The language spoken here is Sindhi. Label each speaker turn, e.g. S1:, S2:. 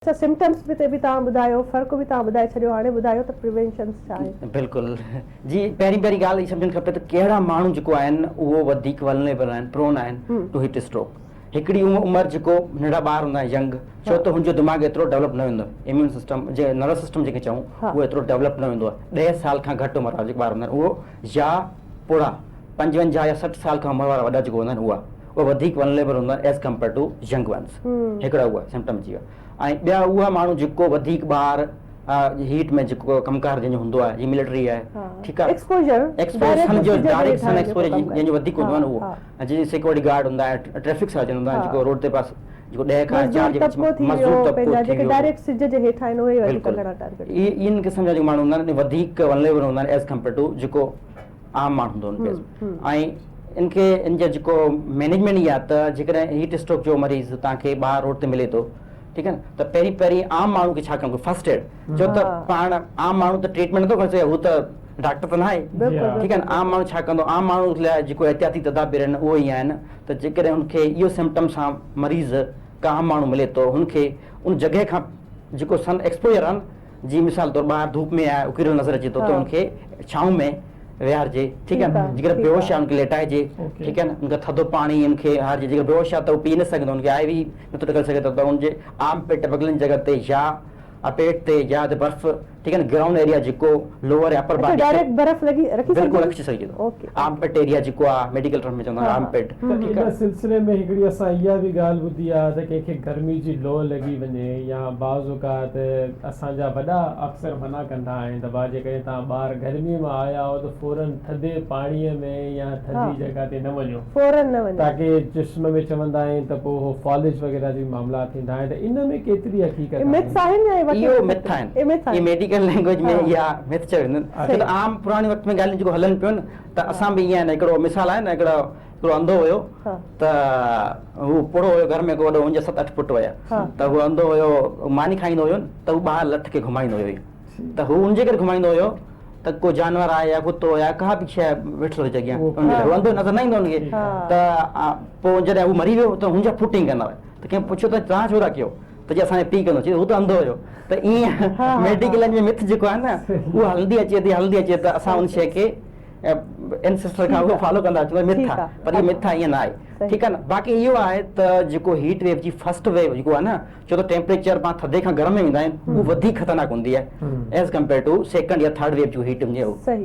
S1: اڇا سمپٽمس به تي به توهان ٻڌايو فرق به توهان ٻڌائي ڇڏيو هاڻي ٻڌايو ته پريوينشنس ڇا آهن.
S2: بلڪل جي پهرين پهرين ڳالهه هي سمجهڻ کپي ته ڪهڙا ماڻهو جيڪو آهن اهو وڌيڪ ولنريبل آهن پرون آهن ٽو هيٽ اسٽروڪ هڪڙي عمر جيڪو ننڍڙا ٻار هوندا آهن ينگ ڇو ته هن جو دماغ ايترو ڊولپ نه هوندو اميون سسٽم جي نروس سسٽم جيڪي چئون اهو ايترو ڊولپ نه هوندو آهي 10 سال کان گهٽ عمر وارا جيڪي ٻار هوندا آهن اهو يا پوڙها 55 يا 60 سال کان عمر وارا وڏا جيڪو هوندا آهن اها اهي وڌيڪ ولنريبل هوندا آهن as compare to young ones هڪڙا اها سمپٽم اچي ويا ۽ ٻيا اها ماڻهو جيڪو وڌيڪ ٻاهر هيٽ ۾ جيڪو ڪم ڪار جنهن جو هوندو آهي جيئن ملٽري آهي ٺيڪ آهي
S1: ايڪسپوجر
S2: ايڪسپوجر سن جو ڊائريڪٽ سن ايڪسپوجر جنهن جو وڌيڪ هوندو آهي نه اهو جيئن سيڪيورٽي گارڊ هوندا آهن ٽريفڪ سارجن هوندا آهن جيڪو روڊ تي پاس جيڪو 10 کان 4 جي وچ ۾ مزدور طبقو ٿي ويو
S1: ڊائريڪٽ سج جي هيٺ آهن اهي وڌيڪ گهڻا ٽارگيٽ
S2: اهي ان قسم جا جيڪو ماڻهو هوندا آهن وڌيڪ ولنريبل هوندا آهن ايز ڪمپيئر ٽو جيڪو عام ماڻهو هوندو ان ڪيس ۽ ان کي ان جا جيڪو مينيجمينٽ اها آهي ته جيڪڏهن هيٽ اسٽروڪ جو مريض توهان کي ٻاهر روڊ تي ملي ٿو ٺيڪ آهي نه ته پهرين پهرين عام ماڻهو کي ڇا ڪرڻ گهرجي فرسٽ ايڊ ڇو ته پاڻ عام ماڻهو ته ٽريٽمينٽ نٿو ڪري سگهي هو ته ڊاڪٽر ته ناهي ٺيڪ آهي نه عام ماڻهو ڇا ڪندو عام ماڻهو لاء جيڪو احتياطي تدابير آهن اهو ئي آهن ته جيڪڏهن ان کي اهو سمپٽم سان مريض ڪا عام ماڻهو ملي ٿو هن کي ان جڳهه کان جيڪو سن ايڪسپوجر آهي نه جي مثال طور ٻاهر ڌوپ ۾ آهي اڪيريل نظر اچي ٿو ته ان کي ڇانو ۾ ويهارجي ٺيڪ آهي نه جيڪڏهن بيهوش آهي ان کي ليٽائجي ٺيڪ آهي نه ان کي ٿڌو پاڻي ان کي هارجي جيڪڏهن بيهوش آهي ته هو پي نه سگهندو ان کي آء وي نٿو نڪري سگهي ته ان جي آرم پيٽ بغلن جي جڳهه تي يا پيٽ تي يا تي برف ٺيڪ آهي نه گرائونڊ ايريا جيڪو لوئر يا اپر باڊي
S1: ڊائريڪٽ برف لڳي رکي سگهجي
S2: بلڪل رکي سگهجي ٿو آرم پيٽ ايريا جيڪو آهي ميڊيڪل ٽرم ۾ چوندا آهن آرم پيٽ
S3: ٺيڪ آهي ان سلسلي ۾ هڪڙي اسان اها به ڳالهه ٻڌي آهي ته ڪنهن کي گرمي جي لوء لڳي وڃي يا بعض اوقات اسان جا وڏا اڪثر منع ڪندا آهن ته ڀاء جيڪڏهن توهان ٻاهر گرمي مان آيا آهيو ته فورن ٿڌي پاڻي ۾ يا ٿڌي جڳهه تي نه وڃو
S1: فورن نه وڃو
S3: تاڪه جسم ۾ چوندا آهن ته پوء اهو فالج وغيره جا به معاملا ٿيندا آهن ته ان ۾ ڪيتري حقيقت
S1: اهي مٿس آهن يا اهي
S2: اهو مٿ آهن اهي ميڊيڪل لينگويج ۾ اها مٿ چيو ويندو آهي ڇو ته عام پراڻي وقت ۾ ڳالهيون جيڪو هلن پيون ته اسان به ائين آهن هڪڙو مثال آهي نه هڪڙو هڪڙو انڌو هيو ته هو پوڙهو هيو گهر ۾ ڪو وڏو هن جا ست اٺ پٽ هيا ته هو انڌو هيو ماني کائيندو هيو ته هو ٻاهر لٺ کي گهمائيندو هيو ته هو ان جي ڪري گهمائيندو هيو ته ڪو جانور آهي يا ڪتو يا ڪا به شيء ويٺل هجي اڳيان هو انڌو نظر نه ايندو هن کي ته پوء جڏهن هو مري ويو ته هن جا پٽ ائين ڪندا هيا ته ڪنهن پڇيو ته توهان ڇو ٿا ڪيو ته جي اسان جو پيء ڪندو چي هو ته انڌو هيو ته ائين ميڊيڪل ۾ مٿ جيڪو آهي نه اهو هلندي اچي ٿي هلندي اچي ته اسان ان شيء کي انسيسٽر کان اهو فالو ڪندا اچون ٿا مٿ آهي پر اهي مٿ ائين نه آهي ٺيڪ آهي نه باقي اهو آهي ته جيڪو هيٽ ويو جي فرسٽ ويو جيڪو آهي نه ڇو ته ٽيمپريچر پاڻ ٿڌي کان گرم ۾ ويندا آهن اهو وڌيڪ خطرناڪ هوندي آهي ايز ڪمپيئر ٽو سيڪنڊ يا ٿرڊ ويو جو هيٽ هوندي آهي.